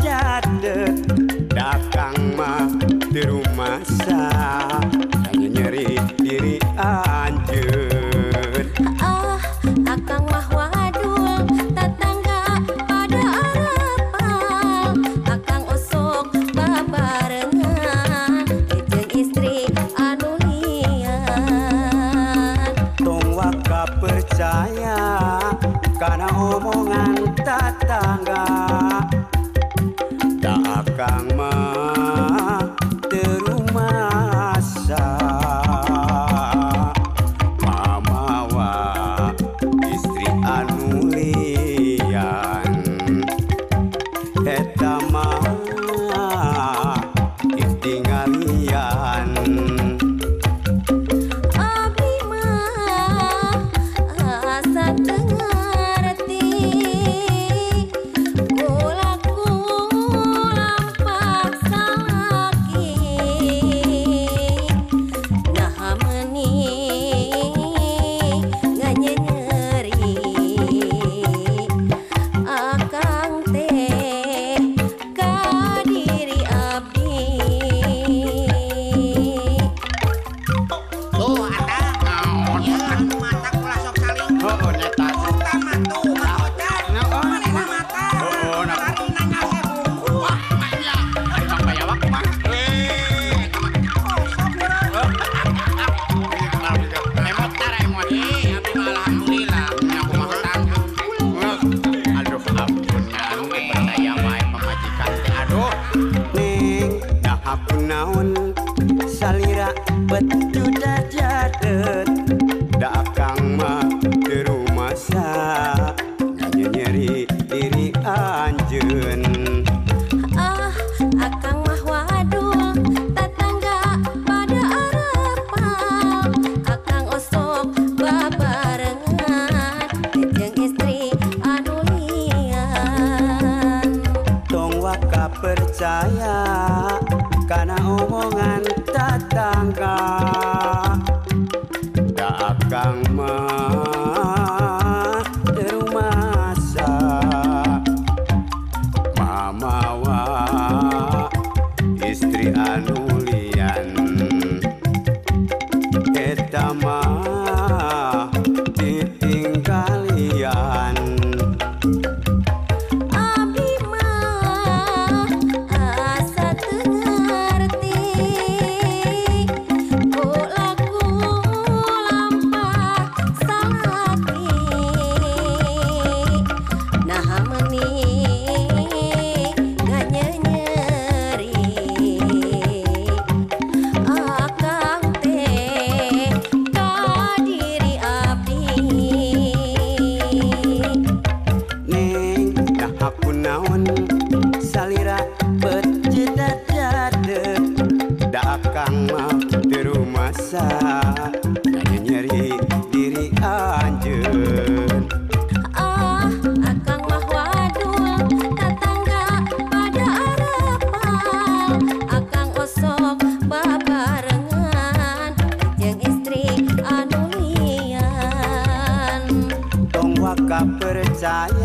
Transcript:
jadet dakang mah teu rumasa nyeri diri anjeun. Ah, akang mah wadul, tatangga pada arapal. Akang osok babarengan jeung istri anu lian. Tong waka percaya kana omongan tatangga, da akang mah teu rumasa. Mamawa istri anu lian, eta mah ditinggalian. Abi mah asa teu ngarti, kulaku lampah salaki. Naha meuni nganyenyeri akang teh ka diri abdi. Tuh ata, ieu anu mata ulah sok saling. Heuh nyata. Utama tuh Mang Ocan. Manehna mata. Heuh, nah. Lari nanya hungkul. Wah, nya. Ari Mang Bayawak mah. Eh, eta mah. Oh, sok meureun. Emot tara emot. Ih, abdi mah alhamdulillah. Nya kumaha tanggung. Aduh, ampun anu percaya wae pamajikan teh. Aduh. Neng, naha kunaon salira bet juda jadet, da akang mah teu rumasa nyeri diri anjeun. Ah, akang mah wadul, tatangga pada arapal. Akang osok babarengan jeung istri anu lian. Tong waka percaya kana omongan tatangga, da akang mah teu rumasa. Mamawa istri anu lian, eta mah ditinggalian. Abi mah asa teu ngarti, kulaku lampah salaki. Naha meuni nganyenyeri akang teh ka diri abdi. Neng, naha kunaon salira bet jadet, da akang mah teu rumasa nyeri diri anjeun. Ah, akang mah wadul, tatangga pada arapal. Akang osok babarengan jeung istri anu lian. Tong waka percaya